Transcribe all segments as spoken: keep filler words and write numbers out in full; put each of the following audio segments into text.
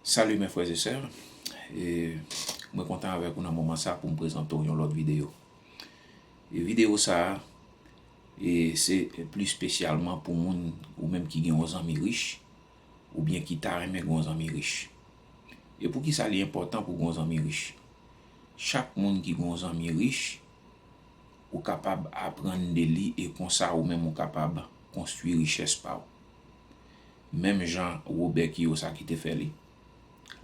Salut mes frères et sœurs, e mwen kontan avèk ou nan moman sa pou m prezante w yon lòt videyo. E videyo sa a, e se pli espesyalman pou moun ou menm ki gen yon zanmi rich, oubyen ki ta renmen gen yon zanmi rich. E poukisa li enpòtan pou gen yon zanmi rich? Chak moun ki gen yon zanmi rich, ou kapab aprann de li e konsa ou menm ou kapab konstwi richès pa w. Menm jan Robert Kiyosaki te fè li,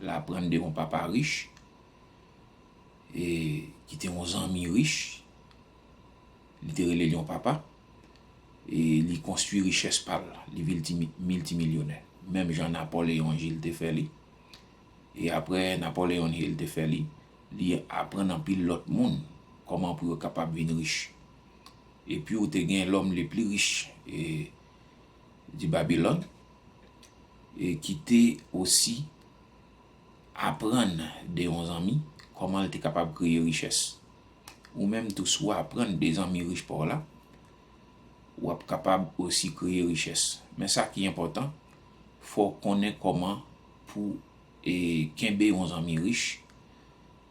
l aprann de yon papa rich, e ki te yon zanmi rich, li te rele l yon papa, e li konstwi richès pa l, li vin ti-, miltimilyonè. Menm jan Napoleon Hill te fè li, e apre Napoleon Hill te fè li, li aprann anpil lòt moun kòman pou yo kapab vin rich. Epi ou te gen l'homme le plus riche, e, di Babilòn, e ki te osi aprann de yon zanmi kòman l te kapab kreye richès. Ou menm tou, si w aprann de zanmi rich pa w la, w ap kapab osi kreye richès. Men sa ki enpòtan, fò w konnen kòman pou, e, kenbe yon zanmi rich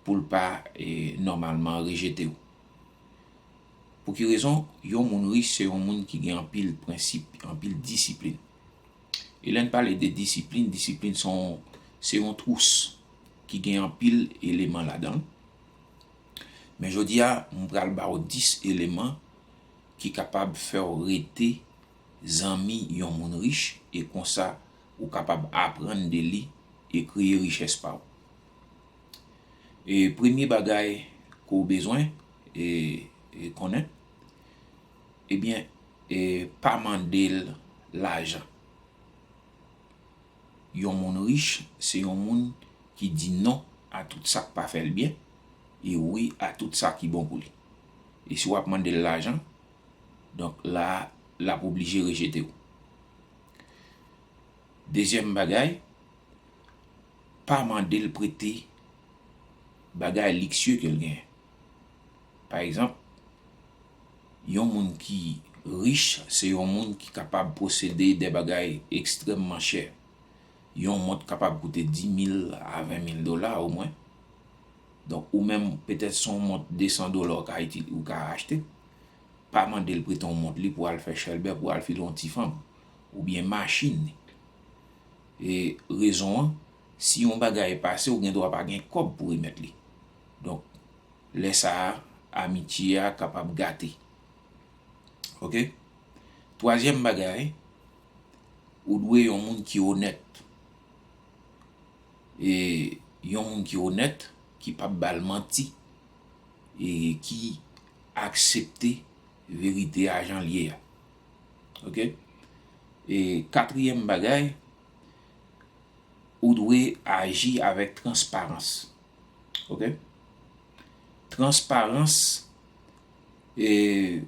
pou l pa, e, nòmalman rejete w. Pou ki rezon? Yon moun rich se yon moun ki gen anpil prensip, anpil disiplin. E lè n pale de disiplin, disiplin se yon, se yon twous ki gen anpil eleman ladan l. Men jodi a, m pral ba w dis eleman ki kapab fè w rete zanmi yon moun rich, e konsa ou kapab aprann de li e kreye richès pa w. E premye bagay ke w bezwen, e, e konnen, ebyen, e pa mande l lajan. Yon moun rich se yon moun ki di non a tout sa k pa fè l byen e wi a tout sa ki bon pou li. E si w ap mande l lajan, donk la, l ap oblije rejete w. Dezyèm bagay, pa mande l prete bagay liksye ke l genyen. Pa egzanp, yon moun ki rich se yon moun ki kapab posede de bagay ekstrèmman chè. Yon mont kapab koute dis mil a ven mil dola omwen. Donk, ou menm, petèt se yon mont de san dola ou ka itil-, ou ka achte. Pa mande l prete yon mont li pou al fè chèlbè, pou al file yon ti fanm, oubyen machin li. E rezon an, si yon bagay pase, ou gen dwa pa gen kòb pou remèt li. Donk, lè sa a, amitye a kapab gate. Oke? Twazyèm bagay, ou dwe yon moun ki onèt. E yon moun ki onèt, ki p ap ba l manti, e ki aksepte verite a jan l ye a. Oke? E katriyèm bagay, ou dwe aji avèk transparans. Oke? Transparans, e,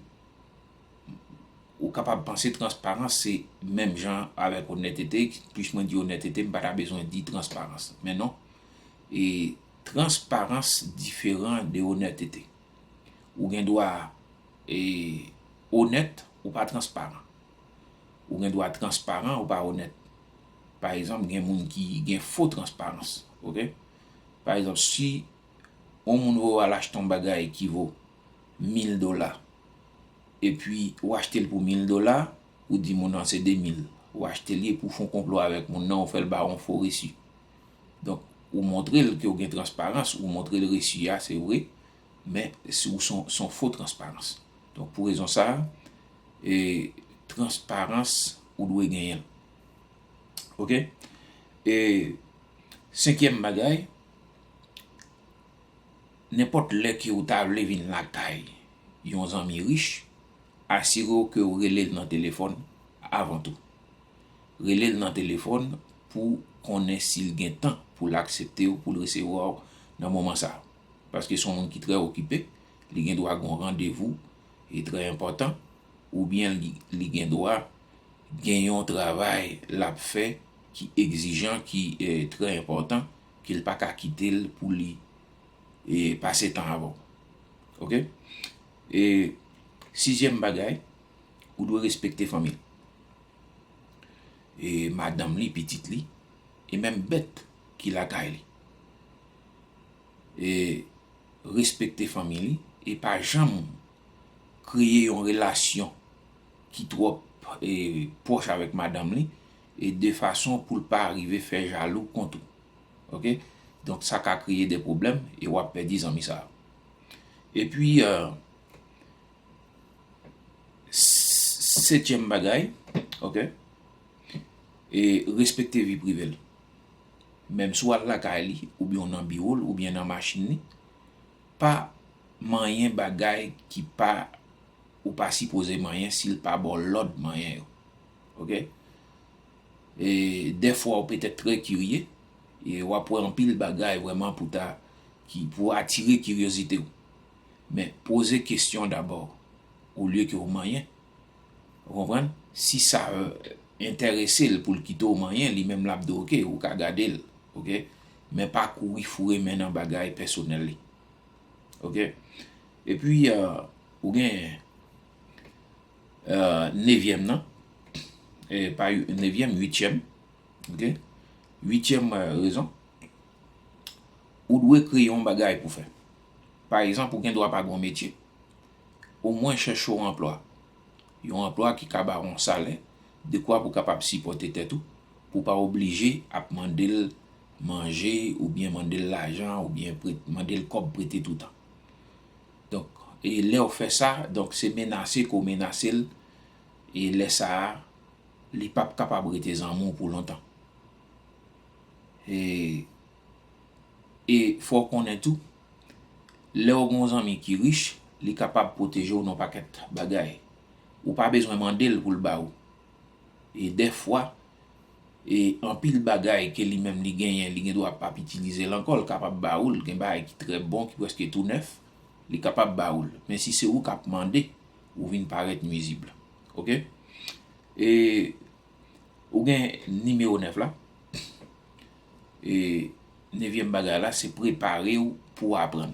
ou kapab panse transparans se menm jan avèk onètete. Plis mwen di onètete, m pa ta bezwen di transparans. Men non, e transparans diferan de onètete. Ou gen dwa, e, onèt, ou pa transparan. Ou gen dwa transparan, ou pa onèt. Pa egzanp, gen moun ki gen fo transparans, oke? Pa egzanp, si yon moun voye w al achte yon bagay ki vo mil dola, epi ou achte l pou mil dola, ou di moun nan se de mil. Ou achte li epi ou fè yon konplo avèk moun nan, ou fè l ba w yon fo resi. Donk, ou montre l ke w gen transparans, ou montre l resi a, se vre, men si w se yon, se yon fo transparans. Donk, pou rezon sa a, e, transparans, ou dwe genyen l. Oke? E, senkyèm bagay, nenpòt lè ke w ta vle vin lakay yon zanmi rich, asire w ke w rele l nan telefòn avan tou. Rele l nan telefòn pou konnen si l gen tan pou l aksepte w, pou l resevwa w nan moman sa a. Paske se yon moun ki trè okipe, li gen dwa gen yon randevou, e trè enpòtan, oubyen li, li gen dwa gen yon travay l ap fè ki egzijan, ki, e, trè enpòtan, ke l pa ka kite l pou li, e, pase tan avè w. Oke? E sizyèm bagay, ou dwe respekte fanmi l. E madanm li, pitit li, e menm bèt ki lakay li. E respekte fanmi li e pa janm kreye yon relasyon ki twòp, e, pwòch avèk madanm li, e de fason pou l pa rive fè jalou kont ou. Oke? Donk, sa ka kreye de pwoblèm e w ap pèdi zanmi sa a. Epi, e, s-, setyèm bagay, oke? E respekte vi prive l. Menm si w al lakay li, oubyen w nan biwo l, oubyen nan machin li, pa manyen bagay ki pa, ou pa sipoze manyen si l pa ba w lòd manyen yo. Oke? E dèfwa ou petèt trè kirye, e w ap wè anpil bagay vrèman pou ta, ki, pou atire kiryozite w. Men, poze kesyon dabò, olye ke w manyen. Ou konprann? Si sa, e, enterese l pou l kite w manyen, li menm l ap di w, oke, ou ka gade l, oke? Men pa kouri foure men nan bagay pèsonèl li. Oke? Epi, e, ou gen, e, nevyèm nan, e, pa yu-, nevyèm, uityèm, oke? Uityèm, e, rezon, ou dwe kreye yon bagay pou fè. Pa egzanp, ou gen dwa pa gen yon metye. Omwen chèche yon anplwa. Yon anplwa ki ka ba w yon salè dekwa pou w kapab sipòte tèt ou, pou w pa oblije ap mande l manje, oubyen mande l lajan, oubyen pre-, mande l kòb prete toutan. Donk, e lè w fè sa, donk se menase ke w menase l, e lè sa a, li p ap kapab rete zanmi w pou lontan. E, e fò w konnen tou, lè w gen yon zanmi ki rich, li kapab pwoteje w nan yon pakèt bagay. Ou pa bezwen mande l pou l ba ou. E dèfwa, e anpil bagay ke li menm li genyen, li gen dwa p ap itilize l ankò, l kapab ba ou l. Gen bagay ki trè bon, ki prèske tou nèf, li kapab ba ou l. Men si se ou k ap mande, ou vin parèt nwizib. Oke? E ou gen nimewo nèf la. E nevyèm bagay la, se prepare w pou w aprann.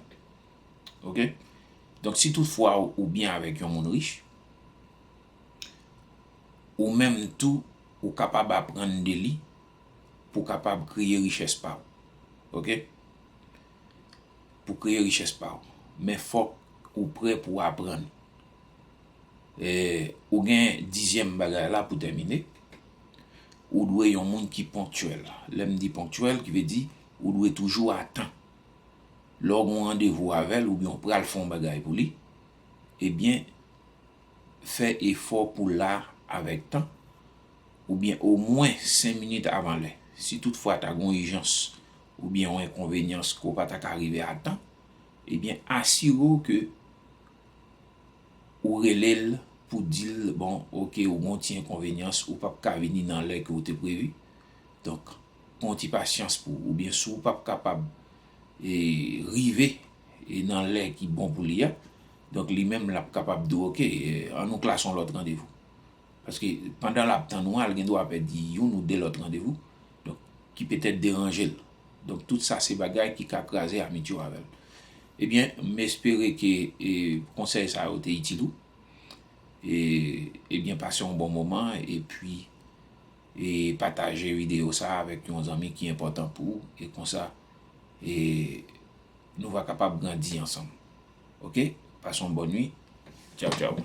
Oke? Donk, si toutfwa ou, ou byen avèk yon moun rich, ou menm tou, ou kapab aprann de li pou w kapab kreye richès pa w. Oke? Pou kreye richès pa w. Men fòk ou prè pou w aprann. E, ou gen dizyèm bagay la pou tèmine. Ou dwe yon moun ki ponktyèl. Lè m di ponktyèl, ki vle di ou dwe toujou a tan. Lè w gen yon randevou avè l oubyen w pral fè yon bagay pou li, ebyen, fè efò pou w la avèk tan, oubyen omwen senk minit avan lè. Si toutfwa ta gen yon ijans oubyen yon enkonvenyans ke w pa ta ka rive a tan, ebyen, asire w ke ou rele l pou di l, bon, oke, ou gen yon ti enkonvenyans, ou p ap ka vini nan lè ke w te previ. Donk, pran yon ti pasyans pou ou, oubyen si w p ap kapab, e, rive, e, nan lè ki bon pou li a, donk, li menm, l ap kapab di w, oke, e, ann nou klase yon lòt randevou. Paske pandan l ap tann ou a, l gen dwa pèdi youn ou de lòt randevou, donk, ki petèt deranje l. Donk, tout sa se bagay ki ka kraze amitye w avè l. Ebyen, m espere ke, e, konsèy sa yo te itil ou. E, ebyen, pase yon bon moman, epi, e, pataje videyo sa a avèk yon zanmi ki enpòtan pou ou, e konsa, e, nou va kapab grandi ansanm. Oke? Pase yon bòn nuit. Tchaw, tchaw.